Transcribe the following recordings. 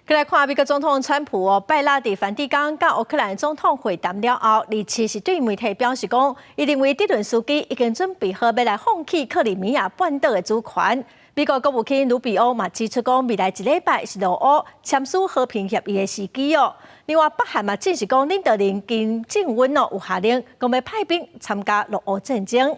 來看美國總統川普哦，拜六佇梵蒂岡佮烏克蘭總統會談了後，二七是對媒體表示講，伊認為澤倫斯基已經準備好欲來放棄克里米亞半島的主權。美國國務卿魯比歐嘛指出講，未來一禮拜是俄烏簽署和平協議的時機哦。另外，北韓嘛證實講，領導人金正恩哦有下令，講欲派兵參加俄烏戰爭。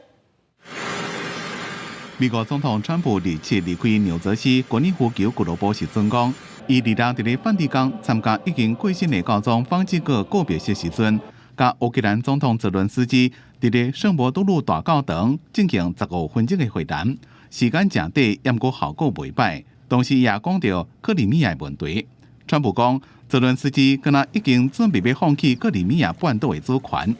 美國總統川普二七離開紐澤西高爾夫球俱樂部時陣講，伊二六佇咧梵蒂岡參加已經過身的教宗方濟各告別式時陣，佮烏克蘭總統澤倫斯基佇咧聖伯多祿大教堂進行15分鐘的會談，時間誠短，毋過效果袂䆀。同時也講著克里米亞的問題。川普講，澤倫斯基敢若已經準備欲放棄克里米亞半島的主權。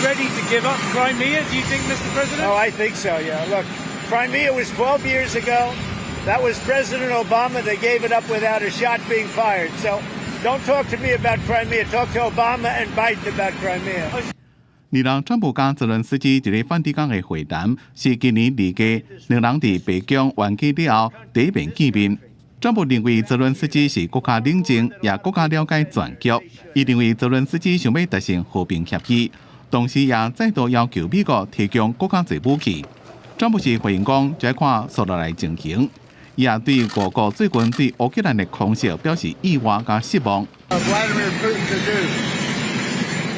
Ready to give up Crimea, do you think, Mr. President? Oh, I think so, yeah. Look, Crimea was 12 years ago. That was President Obama. They gave it up without a shot being fired. So don't talk to me about Crimea. Talk to Obama and Biden about Crimea. 二六川普佮澤倫斯基佇咧梵蒂岡的會談，是今年二月兩人佇白宮冤家了後第一遍見面。川普認為澤倫斯基是閣較冷靜，也閣較了解全局。伊認為澤倫斯基想欲達成和平協議，同時也再度要求美國提供閣較濟武器。川普是回應講，就愛看紲落來情形。伊也對俄國最近對烏克蘭的空襲表示意外佮失望。 Vladimir Putin to do?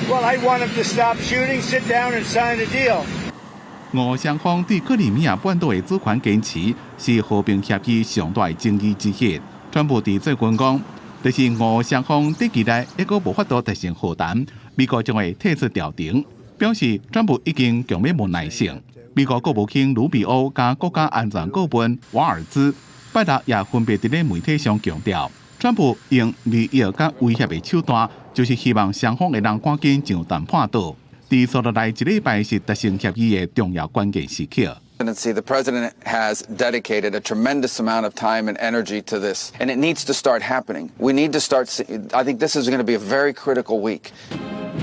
Well, I want him to stop shooting, sit down and sign a deal. 俄雙方對克里米亞半島的主權堅持是和平協議上大的爭議之一。川普佇最近講，就是俄雙方短期內猶閣無法度達成和談，美國將會退出調停，表示川普已經強欲無耐性。美國國務卿魯比歐佮國家安全顧問瓦爾茲拜六也分別佇咧媒體上強調，川普用利誘佮威脅的手段，就是希望雙方會當趕緊上談判桌。佇紲落來一禮拜是達成協議的重要關鍵時刻。 The president has dedicated a tremendous amount of time and energy to this, and it needs to start happening. We need to start. I think this is going to be a very critical week.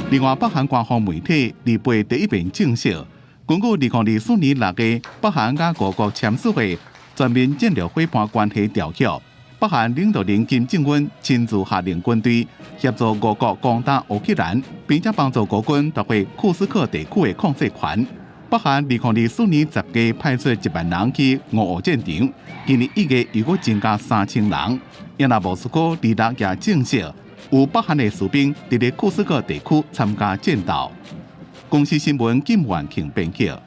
另外，北韓官方媒體二八第一遍證實，根據2024年6月北韓佮俄國簽署的全面戰略夥伴關係條約，北韓領導人金正恩親自下令軍隊協助俄國攻打烏克蘭，並且幫助俄軍奪回庫斯克地區的控制權。北韓2024年10月派出1萬人去俄烏戰場，今年1月又閣增加3000人。因那莫斯科二六也證實，有北韓的士兵佇咧庫斯克地區參加戰鬥。公視新聞金萬慶編輯。